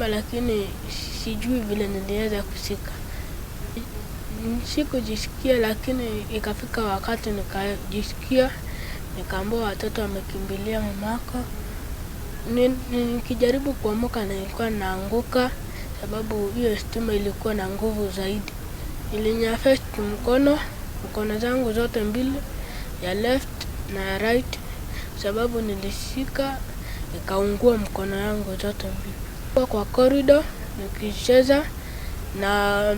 stima, lakini sijui vile niliweza kushika. Sikujisikia, lakini ikafika wakati nikajisikia, nikaambiwa watoto wamekimbilia mamako. Nikijaribu kuamka nilikuwa naanguka, sababu hiyo stima ilikuwa na nguvu zaidi. Iliniaffect mkono zangu zote mbili, ya left na ya right, sababu nilishika ikaungua mkono yangu zote mbili. Kwa corridor nikicheza na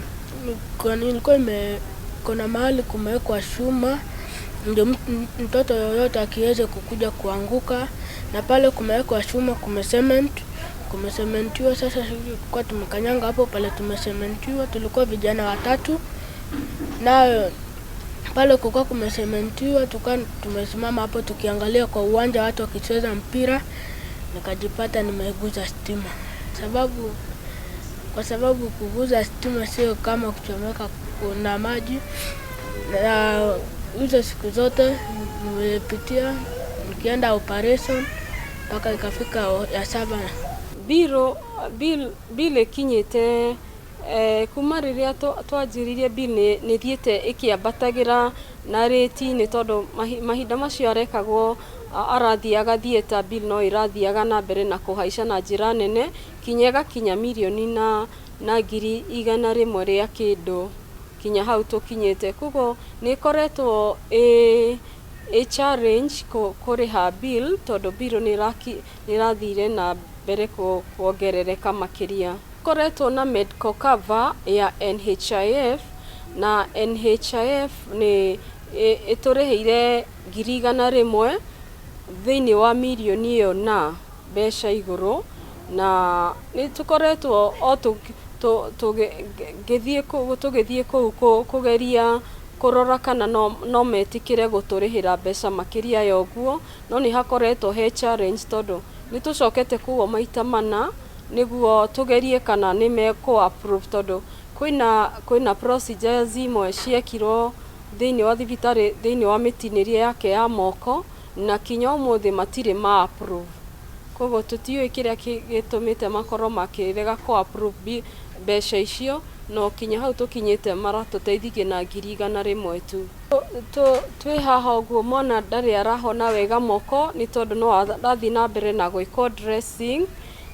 nilikuwa kuna mahali kumewekwa chuma ndio mtoto yoyote akiweze kukuja kuanguka, na pale kumewekwa chuma kumecementiwa. Sasa tulikuwa tumekanyanga hapo pale tumecementiwa, tulikuwa vijana watatu, na pale kulikuwa kumecementiwa, tukawa tumesimama hapo tukiangalia kwa uwanja watu wakicheza mpira, nikajipata nimeguza stima. Sababu kwa sababu kuguza stima sio kama kuchomeka na maji, na hizo siku zote nimepitia nikienda operation mpaka ikafika ya 7. Bill bill bill ĩkinyĩte kuma rĩrĩa twanjĩrĩirie bill nĩ ĩthiĩte ĩkĩambatagĩra na rate, nĩ tondũ mahinda macio arekagwo arathiaga theatre, bill no ĩrathiaga na mbere na kũhaica na njĩra nene kinya ĩgakinya mirioni na 100,000 rĩa kĩndũ kinya hau tũkinyĩte. Koguo nĩ ĩkoretwo ĩ challenge kũrĩha bill, tondũ bill nĩ ĩrathire na mbere kuongerereka makĩria. Koretwo na medical cover ya NHIF, na NHIF nĩ ĩtũrĩhĩire 100,000 thĩinĩ wa mirioni ĩyo na mbeca igũrũ, na nĩ tũkoretwo o tũgĩthiĩ kũu kũgeria kũrora kana no metĩkĩre gũtũrĩhĩra mbeca makĩria ya ũguo, no nĩ hakoretwo he challenge, tondũ nĩ tũcokete kũu o maita mana nĩguo tũgerie kana nĩ mekũ approve, tondũ kwĩna procedures imwe ciekirwo thĩinĩ wa thibitarĩ thĩinĩ wa mĩtinĩrie yake ya moko, na kinya ũmũthĩ matirĩ ma approve. Koguo tũtiũĩ kĩrĩa gĩtũmĩte makorwo makĩrega kũ approve mbeca icio, no kinya hau tũkinyĩte maratũteithirie na 100,000 tu. Twĩ haha ũguo mwana ndarĩ arahona wega moko, nĩ tondũ no arathiĩ na mbere na gwĩkwo dressing,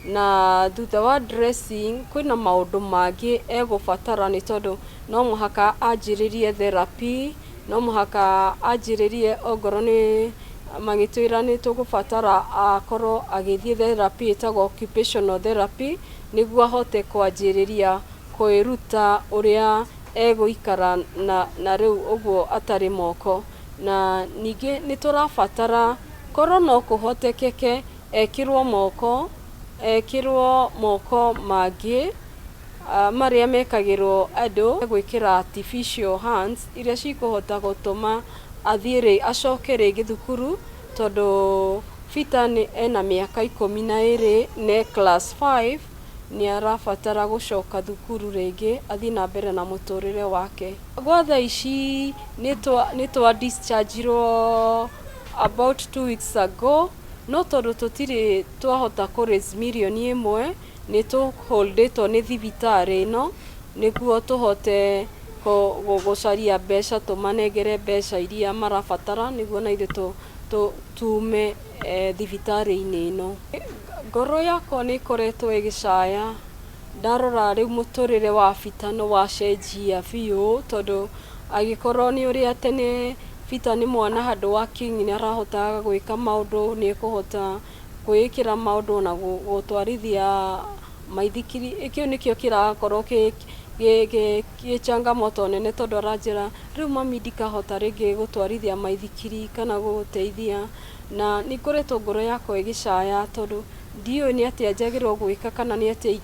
na thutha wa dressing kwĩna maũndũ mangĩ egũbatara, nĩ tondũ no mũhaka anjĩrĩrie therapy, no mũhaka anjĩrĩrie ongorwo nĩ magĩtwĩra nĩ tũgũbatara akorwo agĩthiĩ therapy ĩtagwo occupational therapy, nĩguo ahote kwanjĩrĩria kwĩruta ũrĩa egũikara na rĩu ũguo atarĩ moko. Na ningĩ nĩ tũrabatara korwo no kũhotekeke ekĩrwo moko mangĩ marĩa mekagĩrwo andũ gwĩkĩra artificial hands iria cikũhota gũtũma athiĩ acoke rĩngĩ thukuru, tondũ Peter nĩ ena mĩaka 12 ne class 5, nĩ arabatara gũcoka thukuru rĩngĩ athiĩ na mbere na mũtũrĩre wake. Gwa thaa ici nĩ twa discharge-irwo about 2 weeks ago, no tondũ tũtirĩ twahota kũ raise 1 million, nĩ tũ hold-ĩtwo nĩ thibitarĩ ĩno nĩguo tũhote gũcaria mbeca tũmanengere mbeca iria marabatara nĩguo na ithuĩ tume thibitarĩ-inĩ ĩno. Ngoro yakwa nĩ ĩkoretwo ĩgĩcaya ndarora rĩu mũtũrĩre wa Peter nĩ wacenjia biũ, tondũ angĩkorwo nĩ ũrĩa tene Peter nĩ mwana handũ wa king, nĩ arahotaga gwĩka maũndũ, nĩ ekũhota kwĩĩkĩra maũndũ na gũtwarithia maithikiri. Kĩu nĩkĩo kĩrakorwo kĩ changamoto nene, tondũ aranjĩra, "Rĩu mami, ndikahota rĩngĩ gũtwarithia maithikiri kana gũgũteithia." Na nĩ ngoretwo ngoro yakwa ĩgĩcaya, tondũ ndiũĩ nĩ atĩa njagĩrĩirwo gwĩka kana nĩ atĩa.